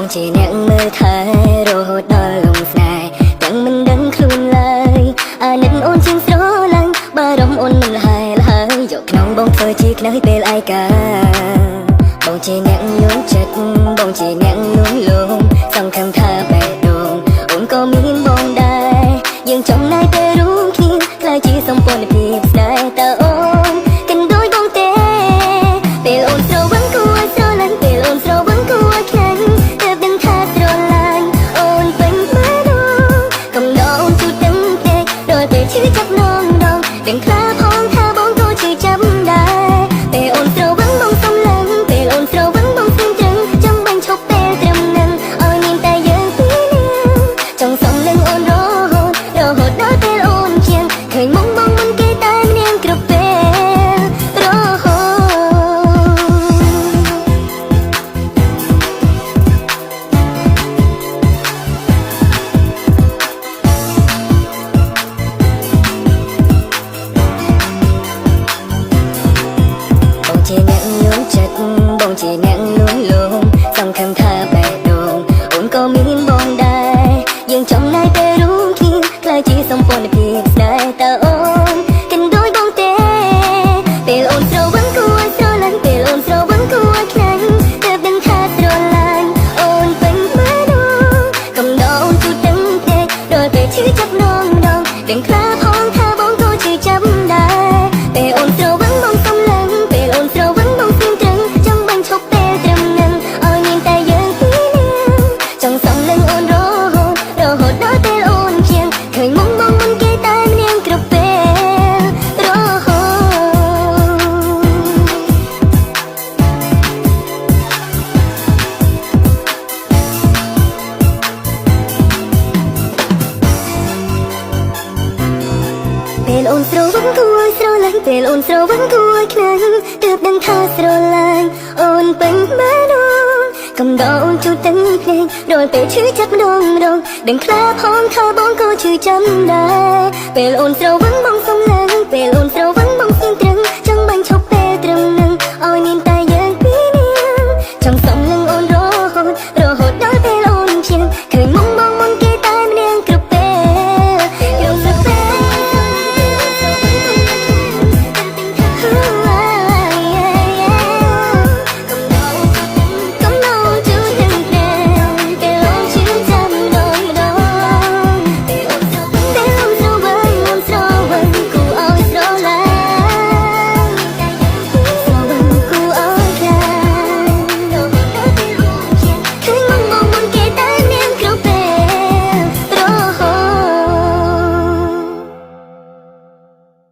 បងជាអ្នកមើលថែរហូតដល់លងស្នេហ៍ទាំងមិនដឹងខ្លួនឡើយអាណិតអូនជាងស្រឡាញ់បារម្ភអូនមិនលហើយលហើយយកក្នុងបងធ្វើជាខ្នើយពេលឯកាបងជាអ្នកលួងចិត្តបងជាអ្នកលួងលោមសង្ឃឹមថាបេះដូងអូនក៏មានបងដែរយើងចំណាយពេលរួមគ្នាខ្លាយជាសម្ព័ន្ធភាពស្នេហ៍តើអូនកិនដូចបងទេពេលអូនស្រវឹងគួរឲ្យស្រឡាញ់ពេលអូនស្រវឹងគួរឲ្យខ្លាញ់ទើបដឹងថាស្រឡាញ់អូនពេញបេះដូងកំដរអូនជូតទាំងភ្នែកដល់ពេលឈឺចាប់នងដងដឹងខ្លាផងថាបងក៏ឈឺចាប់ដែរពេលអូនស្រវឹងបងសុំឡើងពេលអូនស្រវឹងបងស្ទឹងត្រឹងចង់បាញ់ឈប់ពេលត្រឹមនឹងឲ្យមានតែយើងពីរនាក់ចង់សុំនឹងអូនរហូតរហូតដល់ពេលអូនជាងឃើញមុខបងមុនគេតែម្នាក់គ្រប់ពេលរហូត បងជាអ្នកលួងចិត្តបងជាអ្នកលួងលោមសង្ឃឹមថាបេះដូងអូនក៏មានបងដែរយើងចំណាយពេលរួមគ្នាខ្លាយជាសម្ព័ន្ធភាពស្នេហ៍តើអូនកិនដូចបងទេពេលអូនស្រវឹងគួរឲ្យស្រឡាញ់ពេលអូនស្រវឹងគួរឲ្យខ្លាញ់ទើបដឹងថាស្រឡាញ់អូនពេញបេះដូងកំដរអូនជូតទាំងភ្នែកដល់ពេលឈឺចាប់នងដងដឹងខ្លាផងថាបងក៏ឈឺចាប់ដែរពេលអូនស្រវឹងបងសុំឡើងពេលអូនស្រវឹងបងស្ងៀមត្រឹងចង់បាញ់ឈប់ពេលត្រឹមនឹងឲ្យមានតែយើងពីរនាក់ចង់សុំនឹងអូនរហូតរហូតដល់ពេលអូនជាងឃើញមុខបងមុនគេតែម្នាក់គ្រប់ពេលរហូត ពេលអូនស្រវឹងគួរឲ្យស្រឡាញ់ពេលអូនស្រវឹងគួរឲ្យខ្លាញ់ទើបដឹងថាស្រឡាញ់អូនពេញបេះដូងកំដរអូនជូតទាំងភ្នែកដល់ពេលឈឺចាប់ម្ដងម្ដងដឹងខ្លាផងថាបងក៏ឈឺចាំដែរពេលអូនស្រវឹងបងសុំឡើងពេលអូនស្រវឹងបង